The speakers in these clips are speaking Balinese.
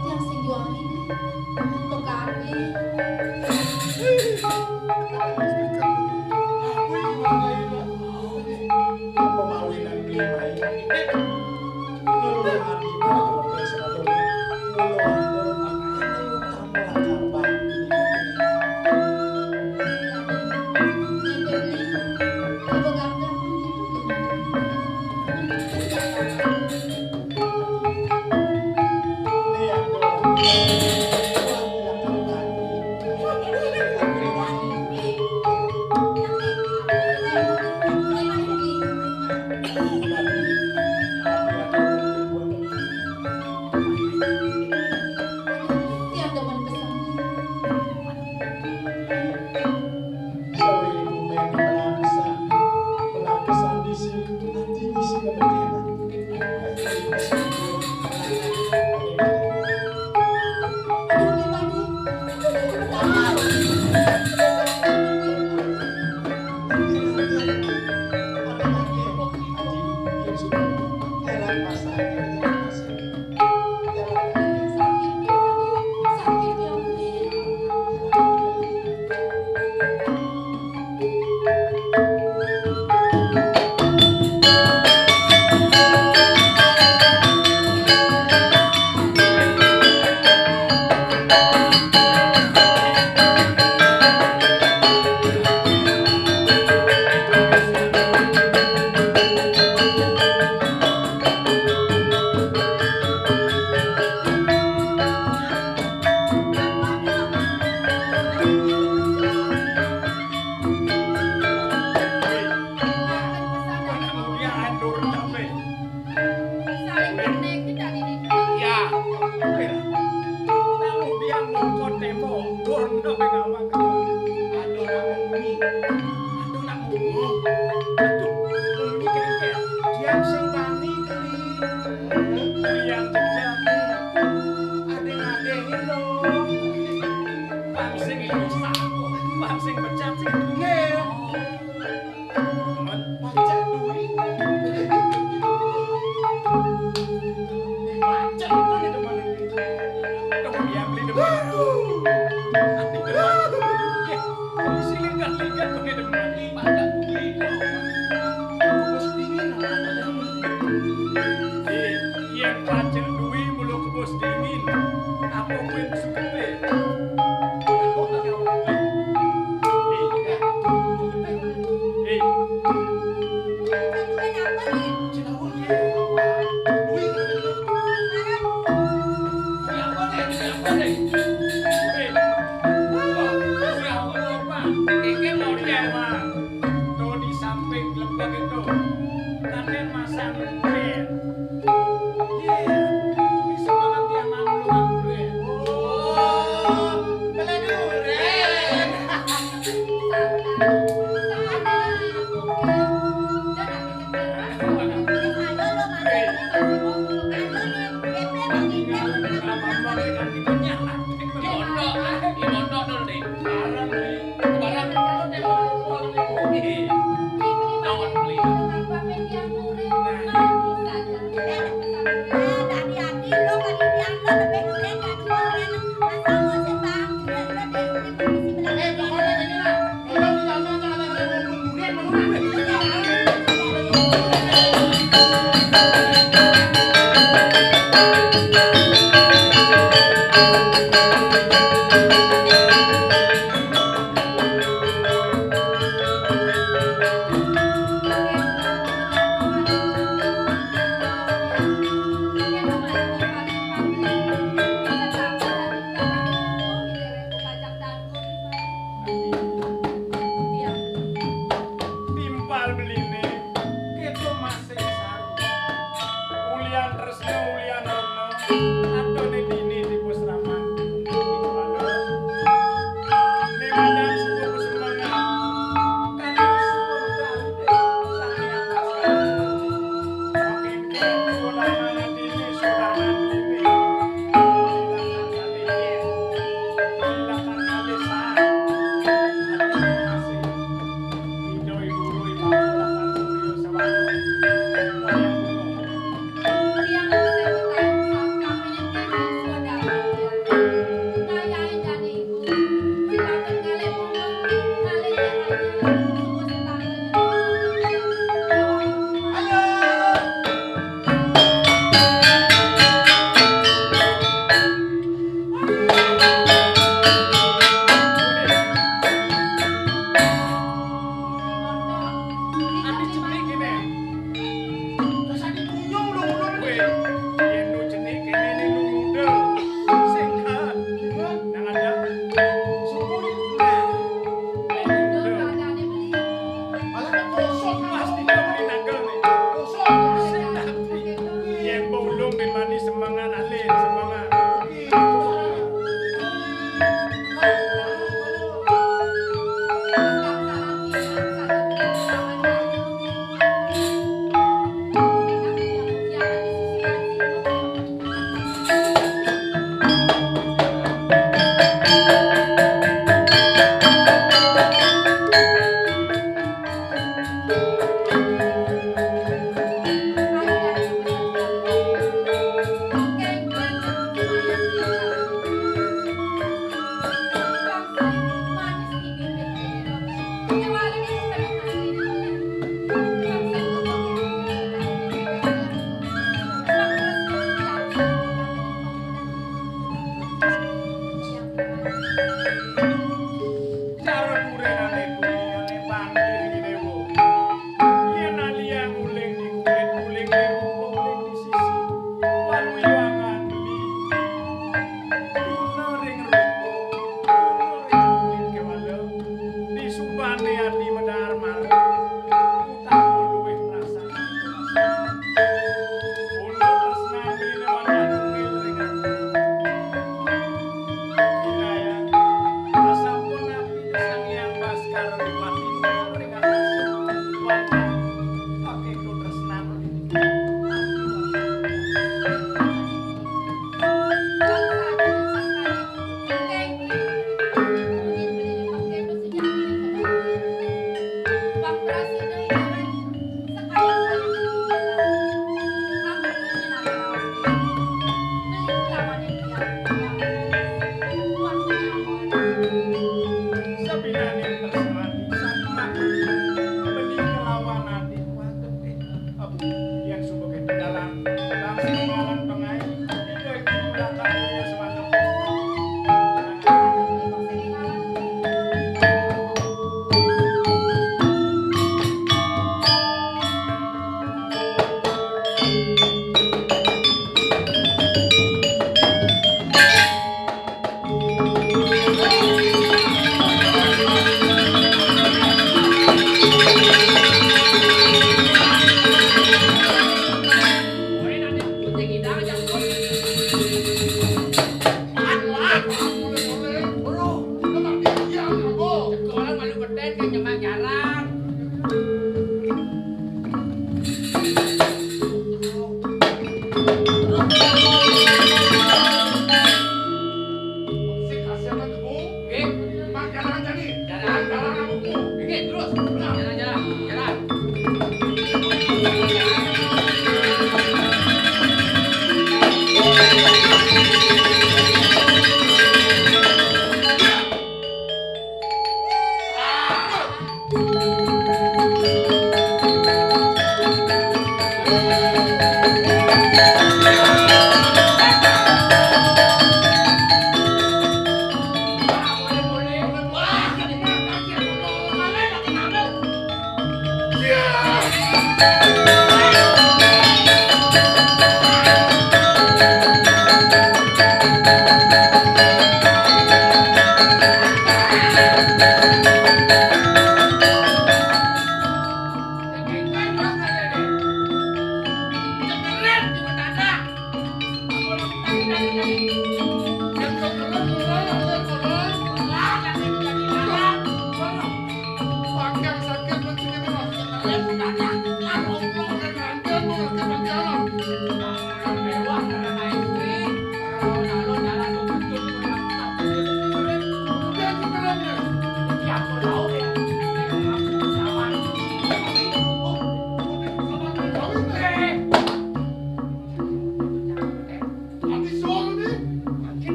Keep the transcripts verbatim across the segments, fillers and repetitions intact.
Tiang sing juang ini, pekané. Timpal beline, keto masih saru. Ulian tresna, ulian rena, adone dini di pusraman.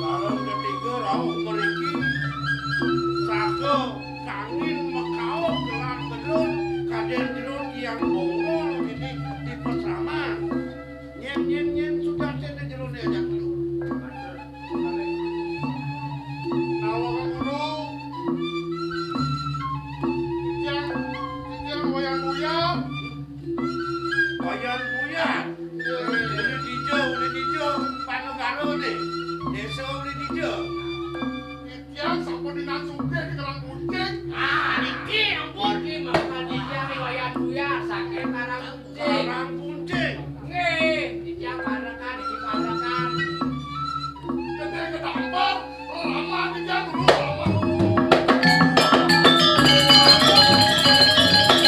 Sareng ketiga rauh mriki, saha kangin makauh kelan belun, kadén jero tiang bongol dini di pasraman. Nyén, nyén, nyén, sudah sing jero diajak dulu. Nawang guru, titiang, titiang Wayan Buya. Wayan Buya. Uli dija, uli dija, panegara né. Désa uli dija. Titiang sampun dinan sugih di Karang Puncing. Ah, niki ampun, di mangkal titiang Wayan Buya saking Karang Puncing. Karang Puncing. Nggih, titiang parekan, niki parekan. Gedé kedampar, lama titiang dulu, lama.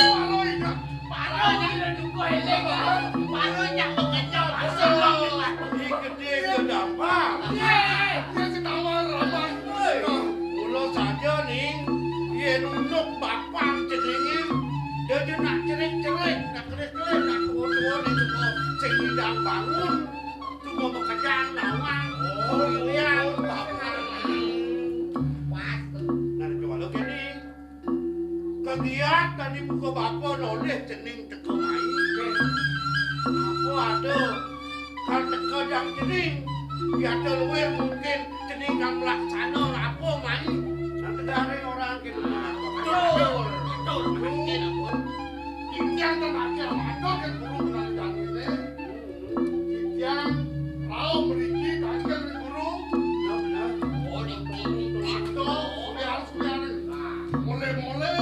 Paro ingat. Paro ingat, lho, dukuh éling, lho. Paro ingat, lho, kenyel. Astagfirullah. Iki gedé kedampar. Nggih. Dia ketawa, lama. Woi, mula saja ning, yén unduk bapan jenengé, dia aja nak cerik-cerik, nak kerik-kerik, nak tuwa-tuwa ning tuwa sing nyidang bangun, tuwa makejang nawang. Oh, iya. Pas. Nah, coba lo kéné. Kegiatan ibu ke bapa nolih cening teka mai. Apa ada kal teka jang cening? Yata luwih mungkin cening kang melaksana apa mai? Nang tegaring orang gitu. Betul, betul. Mungkin ampun. Titiang ten akeh matur ke guru benang jang ini. Titiang rauh mriki kagem guru. Bener, bener. Oh, niki, niki. Atau biar-biar. Mulai-mulai,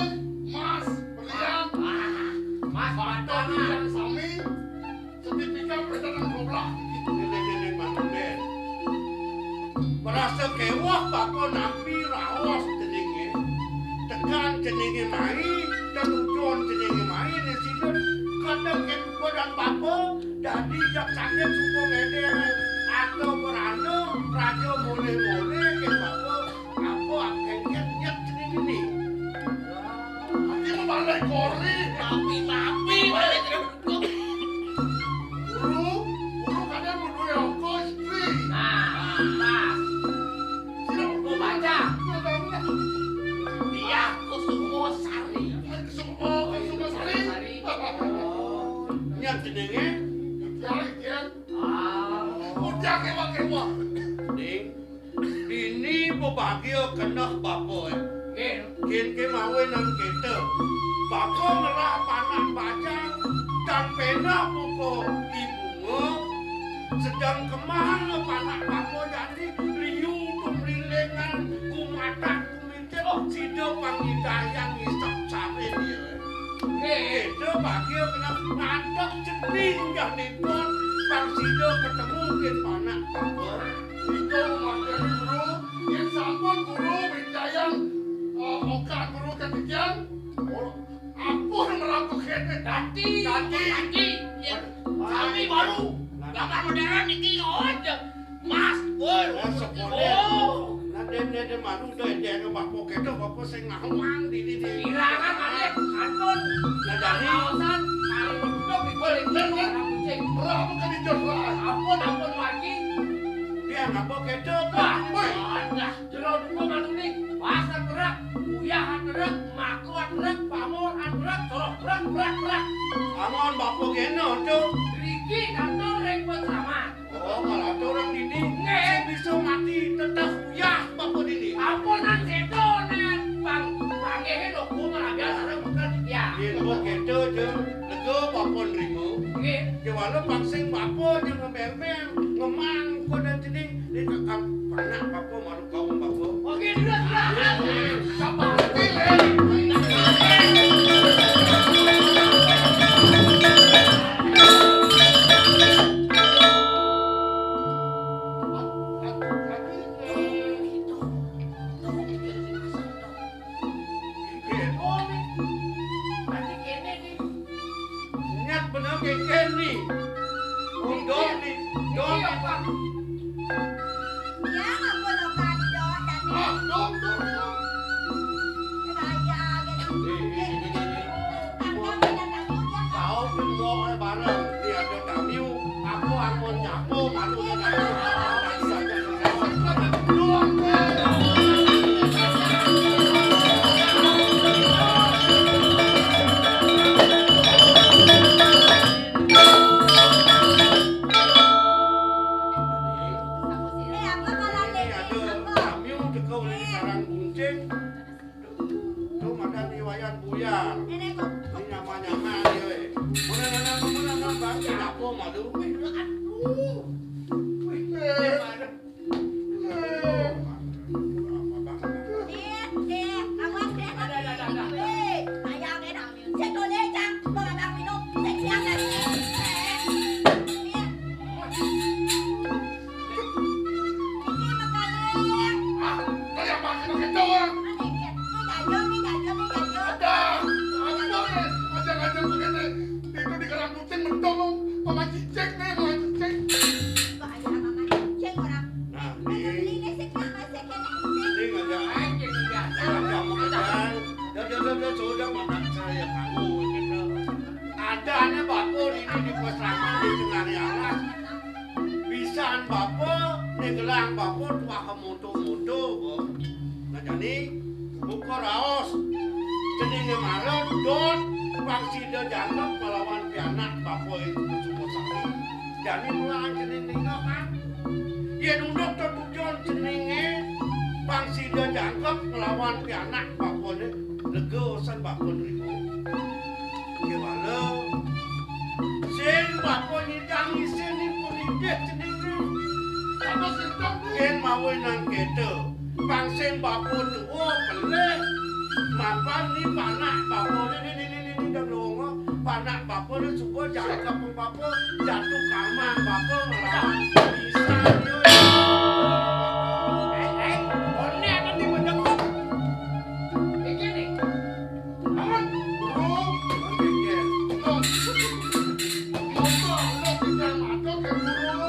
mas, berlian. Ah, mas, bata mantap. Yang sami, sertifikat pedagang dua belas. Nenek-nenek manten. Merasa kewah bapa nampi raos jenenge. Tekan jenenge mai, tetujon jenenge mai, ne sida kadang ketuko dan bapa, dadi jak sakit suka ngeder. Atau merana, raja mole-mole ke bapa, apa akeng nyet-nyet jenenge ni. Ati balik kori. Mapi-mapi balik. Guru, guru kadang mau duwe angka istri. Nah, pas. Sira mau baca. Dia Kusuma Sari. Kusuma, Kusuma Sari. Nyat jenenge? Kiai, Kiai. Ah. Udah kewa-kewa. Ning. Dini bebagia keneh bapa, eh. Nggih. Kin kemawin nang kita. Bapa ngelah panak bajang dan penah buka ibunga, sedang kemana panak bapa jadi liu tumlilingan kumatak kumintil, oh, sida pangidayang ngisep sare dia. Nggih. Kita bagia keneh ngadeg cening jah nipun, pang sida ketemu kin panak bapa. Nika mangkene guru, yen sampun guru minjayang, eh, okat guru ketikian, oh, ampun merampok kene. Dadi, dadi. Dadi. Yen sami baru, gambar modern niki, oh, mas, oh, nah, sepone. Oh. Nah, den, den, den, manu, den, den, bapa kedo, bapa sing nawang di, di, di. Kirangan malih, kantun. Nah, dadi. Kaosan, kali duduk, di kulit, di kulit, kucing. Ora apa kan dijos, Pak? Ampun, ampun, Pak Haji. Dia ngapa kedo, Pak? Woi. Bapa dini. Apa nang sedo nang pang-, panggihin aku malah biasa nang bukan ya. Yén kok kéto, Jeng, lega bapa nrima. Nggih. Kéwala pang sing bapa, Jeng, ngemel-mel, ngemang kodan cening, di kakang panak bapa malu kaum bapa. Oke, terus, terus. Nggih, nggih. Sapa ngerti, Lé? Nyat bener kéné ni. Dong ni, dong. Ya, ampun, okan, dong, dan ah, dong, dong, dong. Kaya gitu. Eh, eh, eh, eh, eh. Kau pun mau bareng, dia ada tamu. Aku ampun nyapu, malu dengan Ini ada kami udah kau di Karang Gunting. Tuh makan di Wayan Buyar. Ini nyama-nyama dia, weh. Mana, mana, mana, mana, bang, kenapa malu? Wih, aduh. Wih, eh. Nah, ini. Ini ngajak aja, ngajak makan. Dah, dah, dah, dah, sudah makan saya kamu, gitu. Adanya bapa ini di pos raman di tengah alas. Pisan bapa, negelang bapa, tuah moto-moto, bo. Nah, jani, buka raos. Jenenge mara, dot, pang sida jangkep nglawan pianak bapa itu semua sakti. Jani mulaan cening ninga, kan? Yén unduk tetujon ceninge, pang sida jangkep nglawan pianak bapane, lega san bapa nrima. Kéwala, sing bapa nyidang isin ni pemidih ceninge. Apa sing tak? Yén mawe nang kéto, pang sing bapa tua pelih, mapan ni panak bapane ni, ni, ni, ni, ni, dan longo, panak bapane suka jangkep bapa jatuh kamang bapa ngelawan pisan, yo. Eh, eh, one akan dimenjenguk. Iki nih. Bangun. Guru. Iki. Lo, lo tidak masuk ke guru.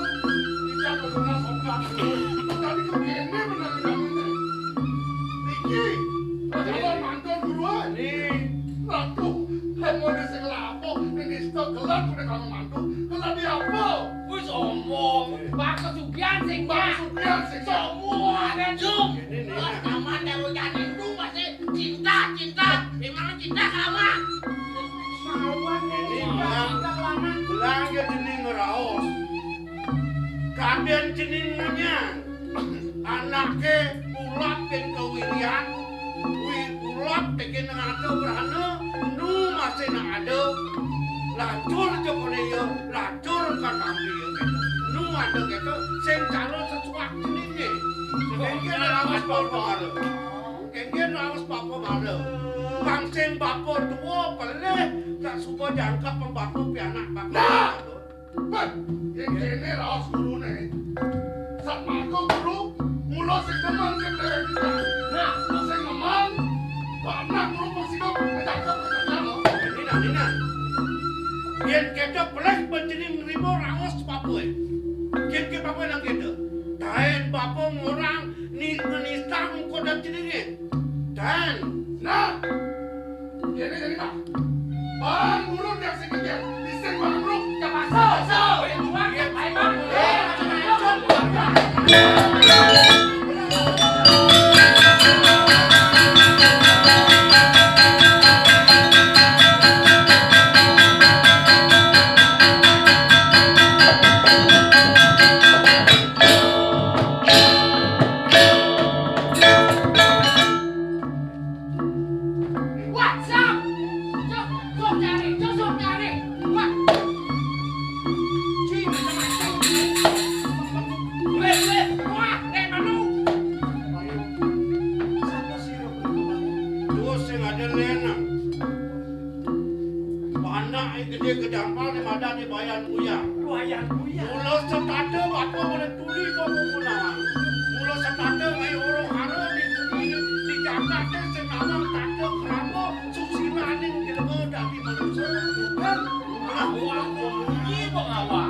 Tidak berguna sopan. Tadi kok gini bener ini. Iki. Lo jangan mantul guru, ah. Nih. Ratu, kamu ini sing lapo, ini stok gelar udah kamu mantu. Gelar di apa? Wis omong, Pak Kesugihan sing Pak Kesugihan sing semua ada jum. Ini nih. Lah, kaman karo nyanyi itu masih cinta, cinta. Emang cinta sama? Sawan ini cinta, bilang, cinta lama. Bilang ya jeneng raos. Kadén jeneng munyang. Anake ulap ing kawirian, wi ulap ing nata brana, nu masih nak ada, lacur jokone ya, lacur katampi ya, kéto. Nu ada kéto, sing calon sesuak jenenge. Kengken raos bapa mara. Kengken raos bapa mara. Pang sing bapa tua pelih, tak suka jangkep pembapa pianak bapa. Nah! Wah, yén kéné raos gurune. Satmaka guru, mula sing demen ké déwék kita. Nah, sing demen, anak guru mesti kok ngejangkep ngejangkep. Ini nah, ini nah. Yén kéto pelih panjenengan nrima raos bapaké. Yén ké bapa nang kéto. Taén bapa ngorang ni ngenistang kodam jenenge. Taén. Nah, Kéné jani, Pak. Bang Guru tiap sing kecil, iseng Bang Guru, tiap asal, asal. Ayo, Bang. Wayan Kuyang. Wayan Kuyang. Mula setata bapa oleh tuli kau kukunawan. Mula setata mai huru-hara di bumi di jagat sing nawang tata krama susilaning jelema dadi manusa. Kan? Nah, wah, iki pengawa.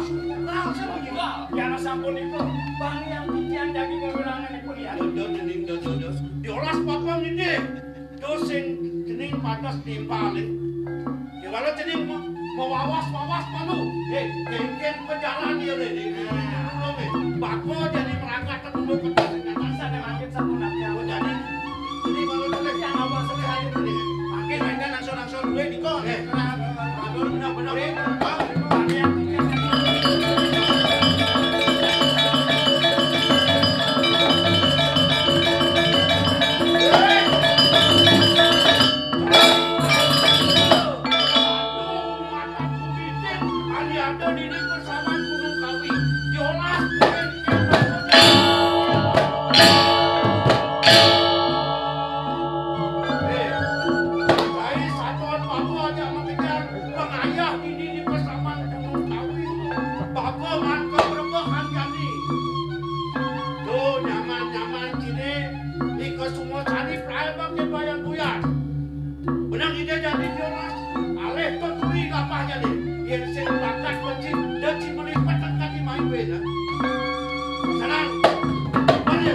Langsung iki. Wah, yang sampun itu, Bang yang titian daging kewirangan itu lihat. Dodo, dening, dodo, dodo. Diolas bapa ngene. Terus sing jeneng pantes timpalin. Ya walau jeneng me-, mewawas-wawas malu. Eh, kengken pejalan ya le. Di, di, di, di, di, di, bako jadi merangkat ke gunung ke tasik atas. Sana makin satu nak ya. Oh, jadi, jadi kalau tulis yang awal sekali ini. Makin mainnya langsung-langsung gue di kok. Eh, benar-benar. Pengayah dini di Pasaman Gunung Kawi, bapa mangka rebehan jani. Tuh, nyaman-nyaman cine, ika semua cari pelayan bangke bayang buyar. Benang ide jani jonas, aleh to turi lapah jani. Yen sing bakat benci, dan si melipat tengah di main beda. Senang. Mari.